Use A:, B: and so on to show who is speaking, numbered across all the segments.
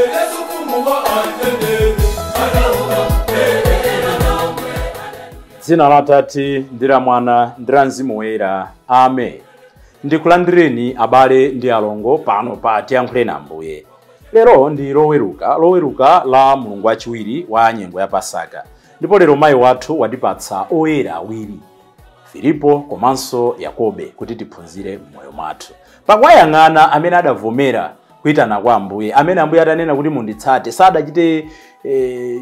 A: Yesu mfumu wa antendere adauka.
B: Dzina la Atate ndi la Mwana ndi la Mzimu Woyera. Amen. Ndikulandireni abale ndi alongo pano pa Tiyankhuleni Ambuye. Lero ndi loweruka la mulungu wachiwiri wa nyengo ya Pasaka. Ndipo lero mayi wathu watipatsa oyera awiri, Filipo komanso Yakobe, kuti tiphunzire m'moyo mwathu. Pakuwayang'ana amene adavomera kuyitana kwa Ambuye, amene Ambuye atanena kuti munditsate, sadachite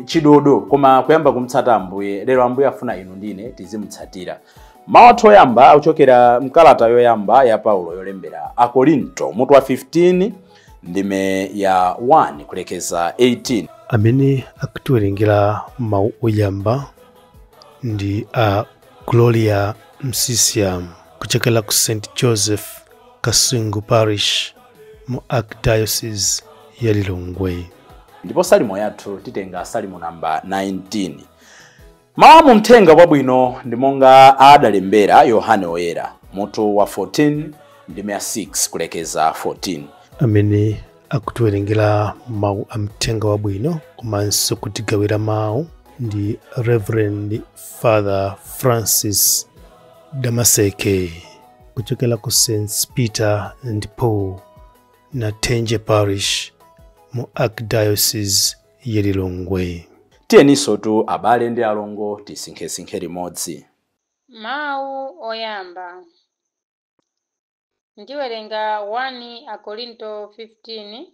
B: chidodo koma kuyamba kumtsata Ambuye. Lero Ambuye afuna inu ndine tizimutsatira. Mawu athu oyamba akuchokera mkalata yoyamba ya Paulo yolembera Akorinto, mutu wa 15 ndime ya 1 kulekeza 18.
C: Amene akutiwerengera mawu oyamba ndi a Gloria Msisia kuchokera ku St Joseph Kasungu Parish mu Archdiocese ya Lilongwe.
B: Ndipo salimo yathu titenga salimo namba 19. Mawu mu mthenga wabwino ndi monga adalembera Yohane Oyera, mutu wa 14 ndime ya 6 kulekeza 14.
C: Amene akutiwerengera mawu a mthenga wabwino komanso kutigawira mawu ndi Reverend Father Francis Damaseke kuchokera ku St Peter and Paul na Tenje Parish mu Archdiocese ya Lilongwe.
B: Tiyeninso tu abale ndi alongo tisinkhesinkhe limodzi.
D: Mawu oyamba. Ndiwerenga 1 Akorinto 15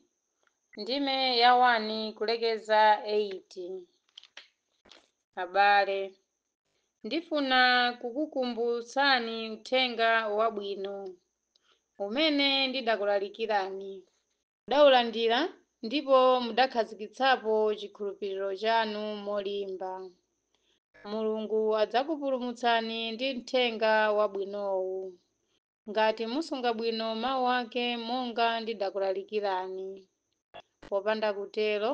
D: ndime ya 1 kulekeza 8. Abale, ndifuna kukukumbutsani uthenga wabwino umene ndidakulalikirani. Mudawulandira ndipo mudakhazikitsapo chikhulupiriro chanu molimba. Mulungu adzakupulumutsani ndi mthenga wabwinowu, ngati musunga bwino mawu ake monga ndidakulalikirani. Popanda kutero,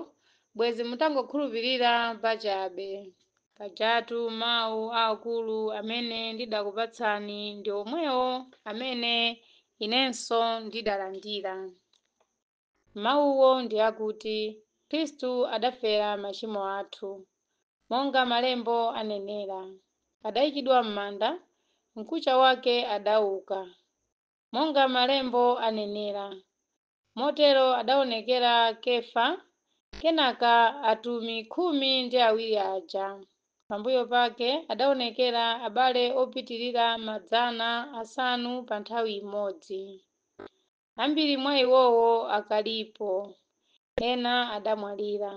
D: bwezi mutangokhulupirira pachabe. Pajatu mawu aakulu amene ndidakupatsani ndi omwewo amene inenso ndidalandira. Mawuwo ndi akuti Khristu adafera machimo athu, monga malembo anenera. Adayikidwa m'manda, mkucha wake adauka, monga malembo anenera. Motero adaonekera Kefa, kenaka atumwi 12 aja. Pambuyo pake adaonekera abale opitirira 500 pa nthawi imodzi. Ambiri mwa iwowo akalipo, ena adamwalira.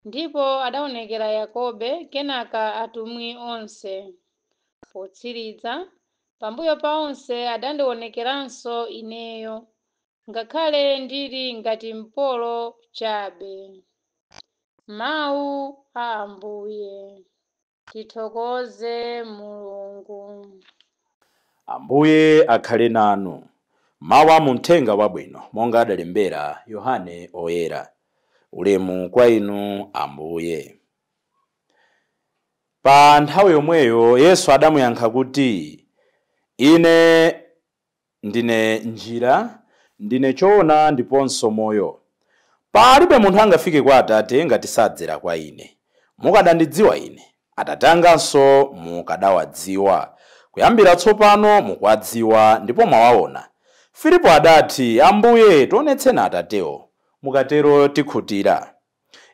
D: Ndipo adaonekera Yakobe, kenaka atumwi onse. Potsiriza, pambuyo pa onse adandionekeranso ineyo, ngakhale ndili ngati mpolo chabe. Mawu a Ambuye. Tithokoze Mulungu.
B: Ambuye akhale nanu. Mawu a mthenga wabwino monga adalembera Yohane Oyera. Ulemu kwa inu Ambuye. Pa nthawi yomweyo Yesu adamuyankha kuti, Ine ndine njira, ndine choona ndiponso moyo. Palibe munthu angafike kwa Atate ngati sadzera kwa ine. Mukadandidziwa ine, Atate anganso mukadawadziwa. Kuyambira tsopano mukuwadziwa ndipo mwawaona. Filipo adati, Ambuye, tionetseni Atatewo, mukatero tikhutira.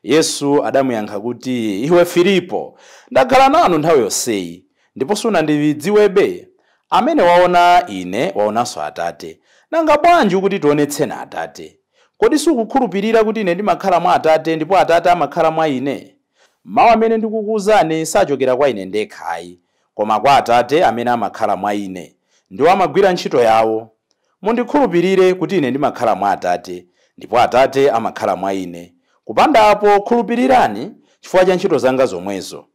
B: Yesu adamuyankha kuti, Iwe Filipo, ndakhala nanu nthawi yonseyi, ndipo sunandidziwebe. Amene waona ine waonanso Atate. Nanga bwanji ukuti tionetseni Atate? Kodi sukukhulupirira kuti ine ndimakhala mwa Atate ndipo Atate amakhala mwa ine? Mawu amene ndikukuwuzani sachokera kwa ine ndekha ayi, koma kwa Atate amene amakhala mwa ine, ndiwo amagwira ntchito yawo. Mundikhulupirire kuti ine ndimakhala mwa Atate, ndipo Atate amakhala mwa ine. Kupanda apo khulupirirani chifukwa cha ntchito zanga zomwezo.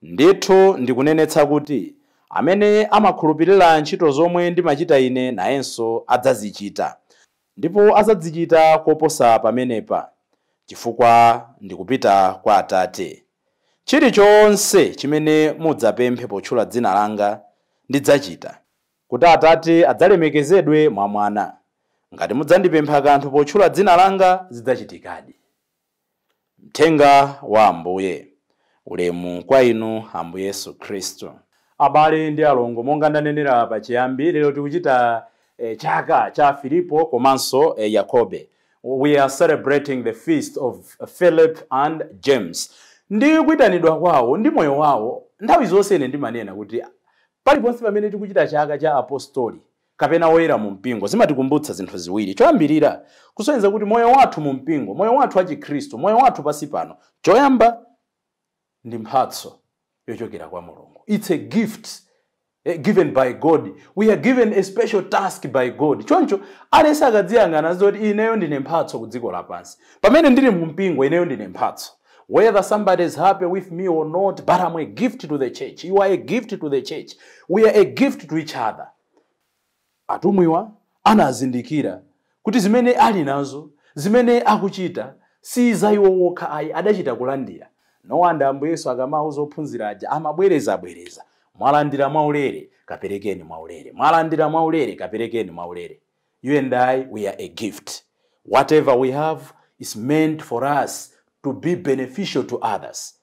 B: Ndithu ndikunenetsa kuti amene amakhulupirira ntchito zomwe ndimachita ine nayenso adzazichita, ndipo adzazichita koposa pamenepa, chifukwa ndikupita kwa Atate. Chilichonse chimene mudzapemphe potchula dzina langa ndidzachita, kuti Atate adzalemekezedwe mwa Mwana. Ngati mudzandipempha kanthu potchula dzina langa, zidzachitikadi. Mthenga wa Ambuye. Ulemu kwa inu Ambuye Yesu Khristu. Abale ndi alongo, monga ndanenera pachiyambi, lero tikuchita chaka cha Filipo komanso Yakobe. We are celebrating the feast of Philip and James. Ndi kuyitanidwa kwawo ndi moyo wawo, nthawi zonse ine ndimanena kuti paliponse pamene tikuchita chaka cha apostoli kapena woyera mu mpingo, zimatikumbutsa zinthu ziwiri. Choyambirira, kusonyeza kuti moyo wathu mu mpingo, moyo wathu wa Chikhristu, moyo wathu pasi pano, choyamba ndi mphatso yochokera kwa Mulungu. It's a gift given by God. We are given a special task by God. Choncho aliyense akadziyang'ana zoti ineyo ndine mphatso ku dziko lapansi, pamene ndili mu mpingo ineyo ndine mphatso. Whether somebody is happy with me or not, but I'm a gift to the church. You are a gift to the church. We are a gift to each other. Atumwiwa anazindikira kuti zimene ali nazo, zimene akuchita, si za iwo wokha ayi, adachita kulandira. No wonder Ambuye Yesu akamauza ophunzira aja amabwerezabwereza, mwalandira mwaulere, kaperekeni mwaulere, mwalandira mwaulere, kaperekeni mwaulere. You and I, we are a gift. Whatever we have is meant for us to be beneficial to others.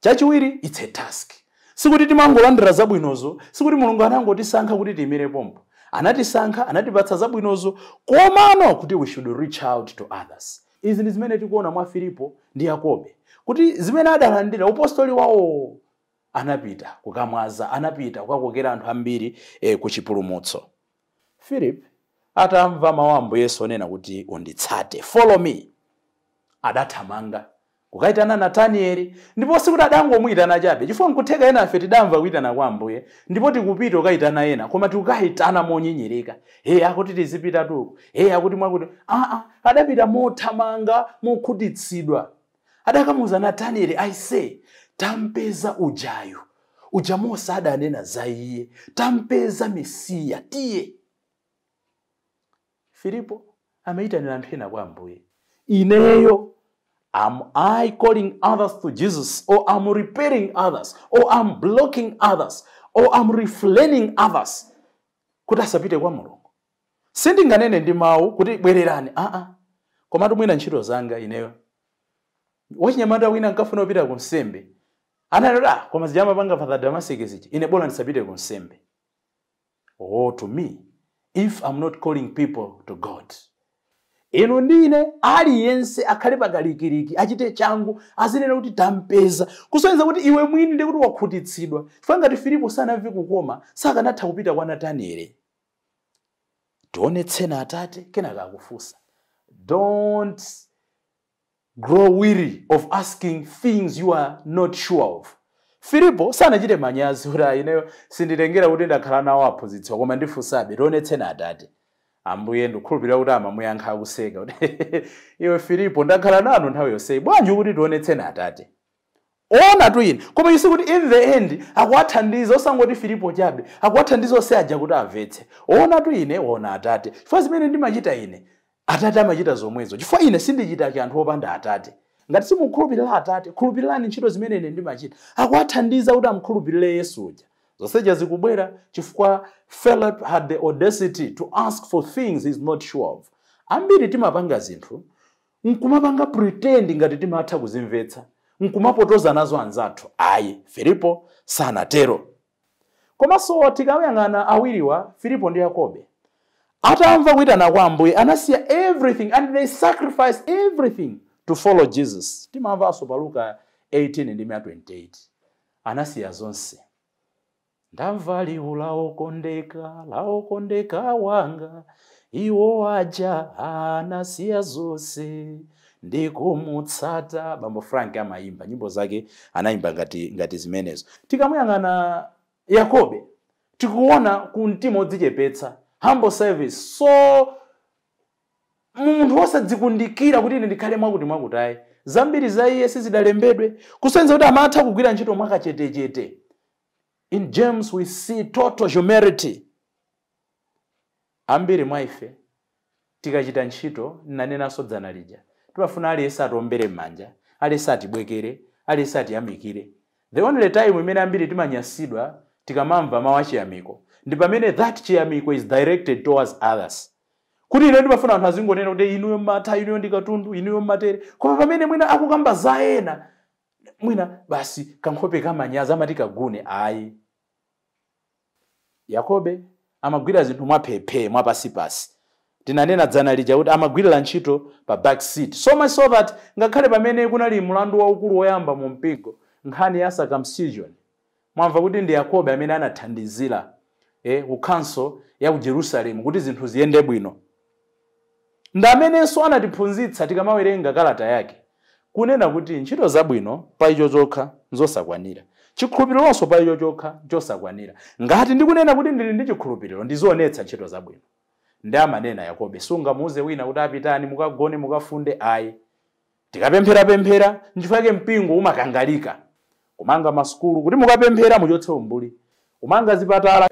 B: Chachiwiri, it's a task. Sikuti timangolandira zabwinozo, sikuti Mulungu anangotisankha kuti tiyimire pompo. Anatisankha, anatipatsa zabwinozo, komano kuti we should reach out to others. Izi ndi zimene tikuona mwa Filipo ndi Yakobe, kuti zimene adalandira upostoli wawo, anapita kukamwaza, anapita kukakokera anthu ambiri ku chipulumutso. Philip atamva mawu a Ambuye Yesu onena kuti unditsate, follow me, adathamanga kukayitana Natanieli. Ndipo sikuti adangomuyitana chabe, chifukwa nkutheka ena afe tidamva kuyitana kwa Ambuye ndipo tikupita kukayitana ena, koma tikukayitana monyinyirika. He, akuti tizipita tuku, he, akuti mwakuti. Aa, adapita mothamanga, mokhutitsidwa. Adakamuza Natanieli, "I say, tampeza ujayu uja Mose adanena za iye, tampeza Mesiya, tiye." Filipo amayitanira anthu ena kwa Ambuye. Ineyo, am I calling others to Jesus, or I'm repairing others, or I'm blocking others, or I'm refraining others kuti asapite kwa Mulungu? Sindinganene ndi mawu kuti bwererani, aa, komatu mwina ntchito zanga ineyo. Wachinyamata wina nkafuna kupita ku nsembe, anati, "Ah, koma zijamapanga Father Damaseke ziji, ine bola ndisapite ku nsembe." Oh, to me if I'm not calling people to God. Inu ndine, aliyense akhale pakalikiliki, achite changu, azinena kuti tampeza, kusonyeza kuti iwe mwini ndi kuti wakhutitsidwa. Chifukwa ngati Filipo sanamve kukoma, sakanatha kupita kwa Natanieli, "Tionetseni Atate." Kenaka akufunsa. Don't grow weary of asking things you are not sure of. Filipo sanachite manyazi kuti, "Ah, ineyo sinditengera kuti ndakhala nawo aphunzitsiwa, koma ndifunsabe, tionetseni Atate." Ambuye ndikukhulupirira kuti amamuyankha akuseka kuti, "Iwe Filipo, ndakhala nanu nthawi yonseyi, bwanji kuti tionetseni Atate? Ona tu ine." Koma you see kuti in the end akuwathandiza, osangoti Filipo chabe, akuwathandiza onse aja kuti amvetse. "Ona tu ine, ona Atate. Chifukwa zimene ndimachita ine, Atate amachita zomwezo, chifukwa ine sindichita chanthu wopanda Atate. Ngati simukhulupirira Atate, khulupirirani ntchito zimene ine ndimachita." Akuwathandiza kuti amkhulupirire Yesu uja. Zonseja zikubwera chifukwa Philip had the audacity to ask for things he's not sure of. Ambiri timapanga zinthu nkumapanga pretend ngati timatha kuzimvetsa, nkumapotoza nazo anzathu. Ayi, Filipo sanatero. Komanso tikayang'ana awiriwa, Filipo ndi Yakobe, atamva kuyitana kwa Ambuye anasiya everything and they sacrificed everything to follow Jesus. Timamvanso pa Luka 18 ndi 28, anasiya zonse. Ndamva liwu laokondeka, laokondeka wanga, iwo aja anasiya zonse ndikumutsata. Bambo Frank amayimba nyimbo zake, anayimba ngati zimenezo. Tikamuyang'ana Yakobe, tikuona ku mtima odzichepetsa, humble service. So munthu wosadzikundikira kuti ine ndikhale mwakuti mwakuti, ayi. Zambiri za iye sizidalembedwe, kusonyeza kuti amatha kugwira ntchito mwakachetechete. In James we see total humility. Ambiri mwa ife tikachita ntchito, nanenanso dzana lija, timafuna aliyense atombere m'manja, aliyense atibwekere, aliyense atiyamikire. The only time imene ambiri timanyasidwa tikamamva mawu achiyamiko ndi pamene that chiyamiko is directed towards others. Kuti ine ndimafuna anthu azingonena kuti inuyo mmatha, inuyo ndi katundu, inuyo mmatere, koma pamene mwina akukamba za ena, mwina basi kankhope kamanyazi amati kagune. Ayi, Yakobe amagwira zinthu mwaphephe, mwapasipasi. Tinanena dzana lija kuti amagwirira ntchito pa back seat, so much so that ngakhale pamene kunali mlandu waukulu woyamba mu mpingo, nkhani ya circumcision, mwamva kuti ndi Yakobe amene anathandizira ku council ya ku Jerusalem kuti zinthu ziyende bwino. Ndi amenenso anatiphunzitsa tikamawerenga kalata yake kunena kuti ntchito zabwino pa icho chokha nzosakwanira, chikhulupirironso pa icho chokha chosakwanira. Ngati ndikunena kuti ndili ndi chikhulupiriro, ndizionetsa ntchito zabwino. Ndi amanena Yakobe, sungamuuze wina kuti apitani mukagone mukafunde, ayi. Tikapempherapemphera, nchifukwa chake mpingo umakangalika kumanga masukulu kuti mukapemphera muchotse umbuli, kumanga zipatala,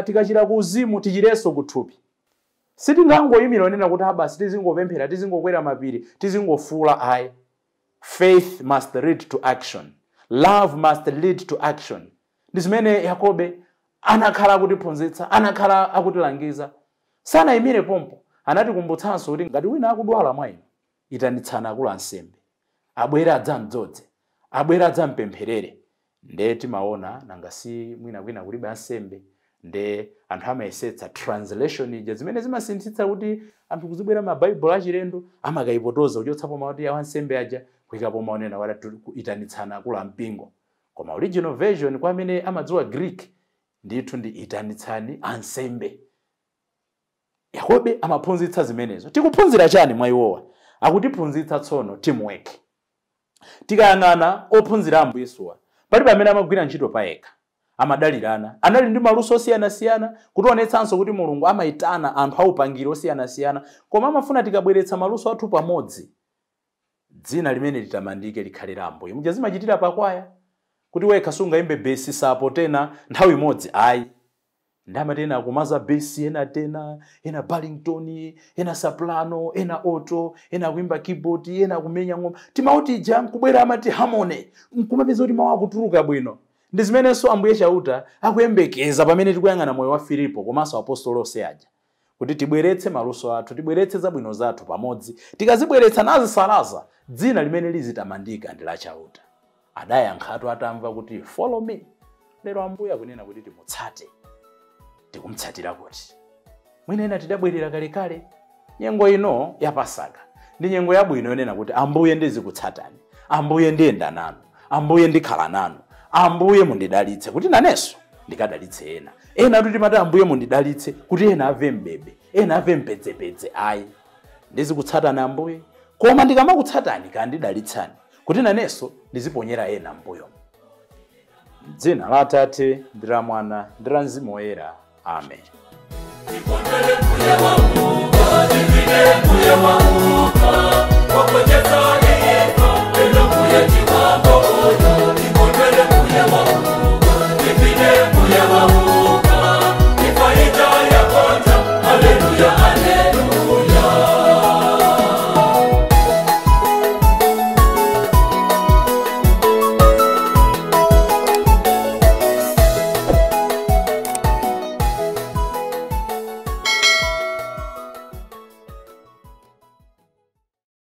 B: tikachira ku uzimu tichirenso kuthupi. Sitingangoyimira onena kuti abasi tizingopemphera, tizingokwera mapiri, tizingofula, ayi. Faith must lead to action, love must lead to action. Ndi zimene Yakobe anakhala akutiphunzitsa, anakhala akutilangiza. Sanayimire pompo, anatikumbutsanso kuti ngati wina akudwala mwa inu, itanitsani akulu ansembe abwere adzamdzodze, abwere adzampempherere. Nde timaona nanga si mwina kwina kulibe ansembe, nde anthu amayesetsa translation ija zimene zimasinthitsa kuti anthu kuzibwera mabaibulo achilendo, amakayipotoza kuchotsapo mawu ati ansembe aja, kuyikapo maonena wati itanitsana akulu ampingo. Koma original version, kwa amene amadziwa Greek, ndithu ndi itanitsani ansembe. Yakobe amaphunzitsa zimenezo. Tikuphunzira chani mwa iwowa? Akutiphunzitsa tsono teamwork. Tikayang'ana ophunzira Ambuye Yesuwa, palibe amene amagwira ntchito payekha, amadalirana, anali ndi maluso osiyanasiyana, kutionetsanso kuti Mulungu amayitana anthu aupangiri osiyanasiyana, koma amafuna tikabweretsa maluso athu pamodzi, dzina limene litamandike likhale la Ambuye. Muja zimachitira pakwaya kuti wekha sungayimbe bass, sapo, tenor nthawi imodzi, ayi. Ndamati ena akumaza bass, ena tenor, ena baritone, ena soprano, ena alto, ena akuimba keyboard, ena akumenya ng'oma, timauti ija nkubwera amati harmony, nkumapeza kuti mawu akutuluka bwino. Ndi zimenenso Ambuye Chauta akuyembekeza pamene tikuyang'ana moyo wa Filipo komanso apostolo onse aja, kuti tibweretse maluso athu, tibweretse zabwino zathu pamodzi. Tikazibweretsa nazisalaza, dzina limene lizitamandika ndi la Chauta. Adayankhatu atamva kuti "Follow me." Lero Ambuye akunena kuti timutsate. Tikumutsatira kuti? Mwina ena tidabwerera kalekale. Nyengo ino ya Pasaka ndi nyengo yabwino yonena kuti Ambuye, ndizikutsatani, Ambuye, ndiyenda nanu, Ambuye, ndikhala nanu, Ambuye, mundidalitse kuti nanenso ndikadalitse ena. Ena tu timati Ambuye mundidalitse kuti ena ave mbebe, ena ave mpedzepedze. Ayi, ndizikutsatani Ambuye, koma ndikamakutsatani kandidalitsani kuti nanenso ndiziponyera ena mbuyo. Dzina la Atate ndi la Mwana ndi la Mzimu Woyera, amen.
A: Tikondwele mbuye wauka, tivine mbuye wauka.